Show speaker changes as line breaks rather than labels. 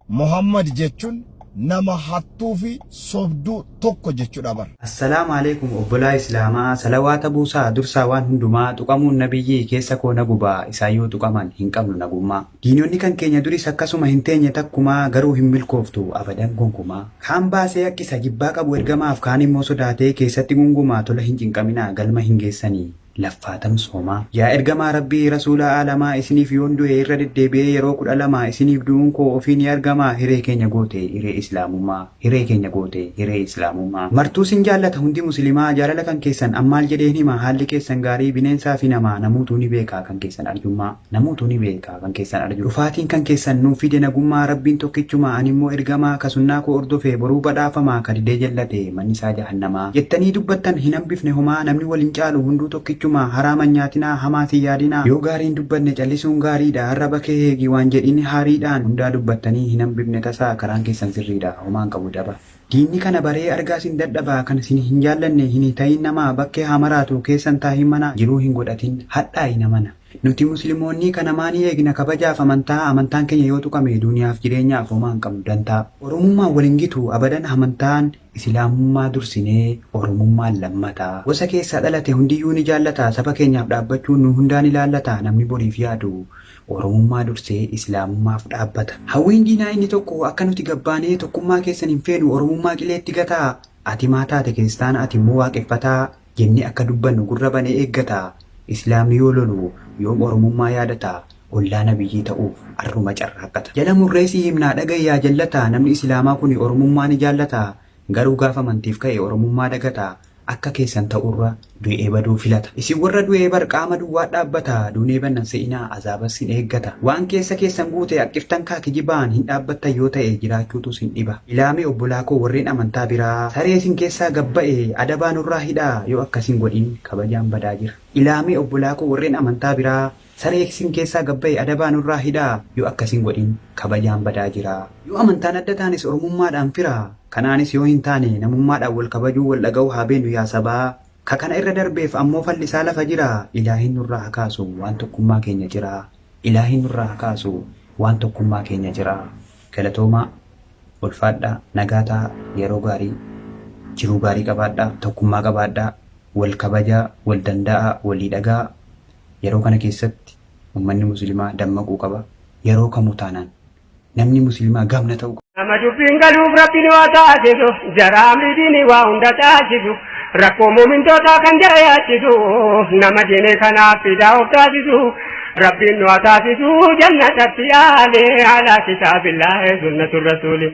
Muhammad jechuun nama hattuu fi sobduu tokko jechuudha bar.
Assalaamu Aleeykum Obbolaa Islaamaa Salawaata buusaa dursaa waan hundumaa Tuqamuun Nabiyyii keessa koo na gubaa Isaan yoo tuqaman hin qabnu nagummaa Diinonni kan keenya duris akkasuma hin teenye takkumaa Garuu hin milkooftu abadan gonkumaa Kaan baasee haqqisa jibbaa qabu ergamaaf Kaan immoo sodaatee keessatti gungumaa Tola hin cinqaminaa galma hin geessanii laffaatanus homaa. Yaa Ergamaa Rabbii, Rasuula Aalamaa, isiniif yoon du'e irra deddeebi'ee yeroo 12, isiniif du'uun koo ofii ni argamaa, hiree keenya goote hiree Islaamummaa, hiree keenya goote hiree Islaamummaa. Martuu sin jaallata hundi Muslimaa, jaalala kan keessan an maal jedheen hima, haalli keessan gaarii bineensaa fi namaa, namuutuu ni beeka kan keessan arjummaa, namuutuu ni beeka kan keessan arjummaa. Dhufaatiin kan keessan nuuf fide nagummaa, Rabbiin tokkichuma, ani immoo Ergamaa, ka sunnaa koo hordofe boruu badhaafama, ka didee jallate manni isaa jahannamaa. Jettanii dubbattan hin hambifne homaa, namni wal hin caalu hunduu tokkichuma, haraama hin nyaatinaa, hamaas hin yaadinaa, yoo gaarii hin dubbanne callisuun gaariidha, arraba kee eegi waan jedhin haariidhaan, hundaa dubbattanii hin hambifne tasaa, karaan keessan sirriidha homaa hin qabu daba. Diinni kana baree argaa sin dadhaba, kan sin hin jaallanne hin tahin namaa, bakkee haa maraatu keessan taahin manaa, jiruu hin godhatin hadhaa'i namana. Nuti muslimoonnii ka namaa ni eegna kabajaaf amantaa amantaan keenya yoo tuqame duuniyaaf jireenyaaf homaa hin qabnu dantaa. Oromummaan wal hin gitu abadan amantaan isilaamummaa dursinee oromummaan lammata. Gosa keessaa dhalate hundiyyuu ni jaallata saba keenyaaf dhaabbachuun nu hundaa ni laallata namni boriif yaadu oromummaa dursee isilaamummaaf dhaabbata. Hawwiin diinaa inni tokko akka nuti gabbaanee tokkummaa keessan hin feenu oromummaa qileetti gataa ati maa taate kiristaana ati immoo waaqeffataa jennee akka dubbannu gurra banee eeggata. Islaamni yoo lolu yoom Oromummaa yaadata? Ollaa Nabiyyii ta'uuf arruma carraaqqata. Jala murree sii himnaa dhaga'i yaa jallata namni Islaamaa kuni Oromummaa ni jaallata garuu gaafa amantiif ka'e Oromummaa dagata akka keessan ta'uurra du'ee baduu filata. Isin warra du'ee bar qaama duwwaa dhaabbata duunee banna hin se'inaa azaabas sin eeggata. Waan keessa keessan guute haqqiftan kaa kijibaan hin dhaabbattan yoo ta'e jiraachuutu sin dhiba. Ilaamee obbolaa koo warreen amantaa biraa saree isin keessaa gad ba'e adabaa nurraa hidhaa yoo akkas hin godhin kabajaan badaa jira. Ilaamee obbolaa koo warreen amantaa biraa saree isin keessaa gad ba'e adabaa nurraa hidhaa yoo akkas hin godhin kabajaan badaa jira. Yoo amantaan adda taanes Oromummaadhaan fira kanaanis yoo hin taane namummaadhaan wal kabajuu wal dhaga'uu haa beenu yaa sabaa ka kana irra darbeef ammoo falli isaa lafa jira Ilaahiin nurraa haa kaasu waan tokkummaa keenya cira Ilaahiin nurraa haa kaasu waan tokkummaa keenya cira. Galatoomaa, ulfaadhaa, nagaa ta'aa, yeroo gaarii, jiruu gaarii qabaadhaa, tokkummaa qabaadhaa, wal kabajaa, wal danda'aa, walii dhaga'aa. Yeroo kana keessatti ummanni muslimaa dammaquu qaba. Yeroo kamuu taanaan namni muslimaa gamna ta'uu qaba.
Nama dubbiin galuuf Rabbiin waa taasisu, jara amrii diinii waa hunda caalchisu, rakkoo muumintootaa kan jara yaachisu, nama diinii kanaaf fidaa of taasisu, Rabbiin nu haa taasisu jannatatti aalee alaa kitaabillaahi sunnatu rasuuli.